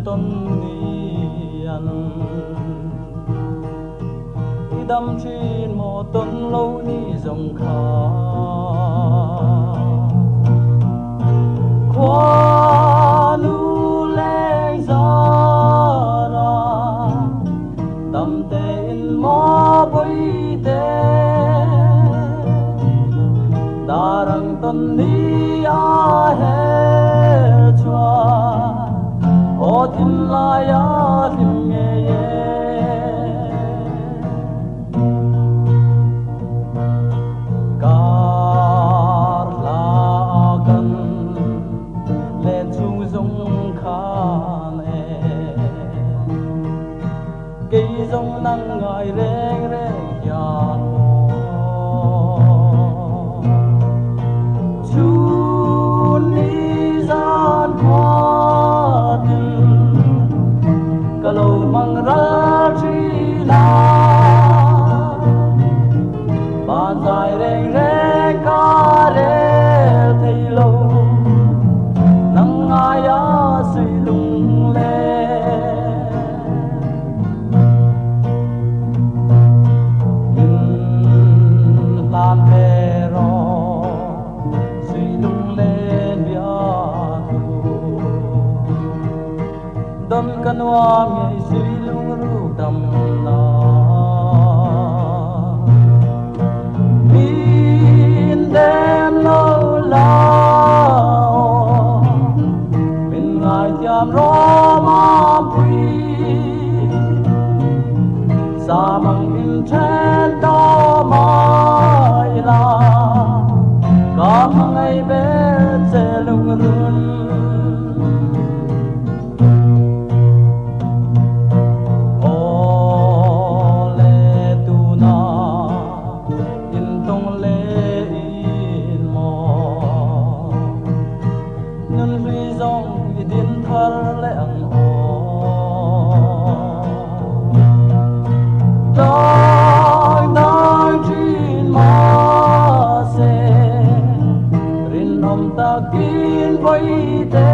Ton ni an I dam thin maw ton lo ni zawng kha Khuanu leng zara dam tein maw bawihte Darang ton ni a her chhuah aw thinlai a hlim ngei e. Kar hla kan len chung zong khan e kei zong nang ngai reng reng hian maw Chun ni zan khuatin ka lo mang ral thin a Ban zai reng reng ka rel thei lo nang ngaia sui lung le Min hlan ve rawh sui lunglen biatu Don ka nuam ngei sui lungruk dam na Min dem lo la aw min ngaithiam rawh mampui Sa mang in then ta mai la ka hmangaih ber che lungrun. Aw le tuna in tawng le in maw nun hlui zawng i din thar leh ang aw. Dang dang thin mahse rinawm takin vawi te.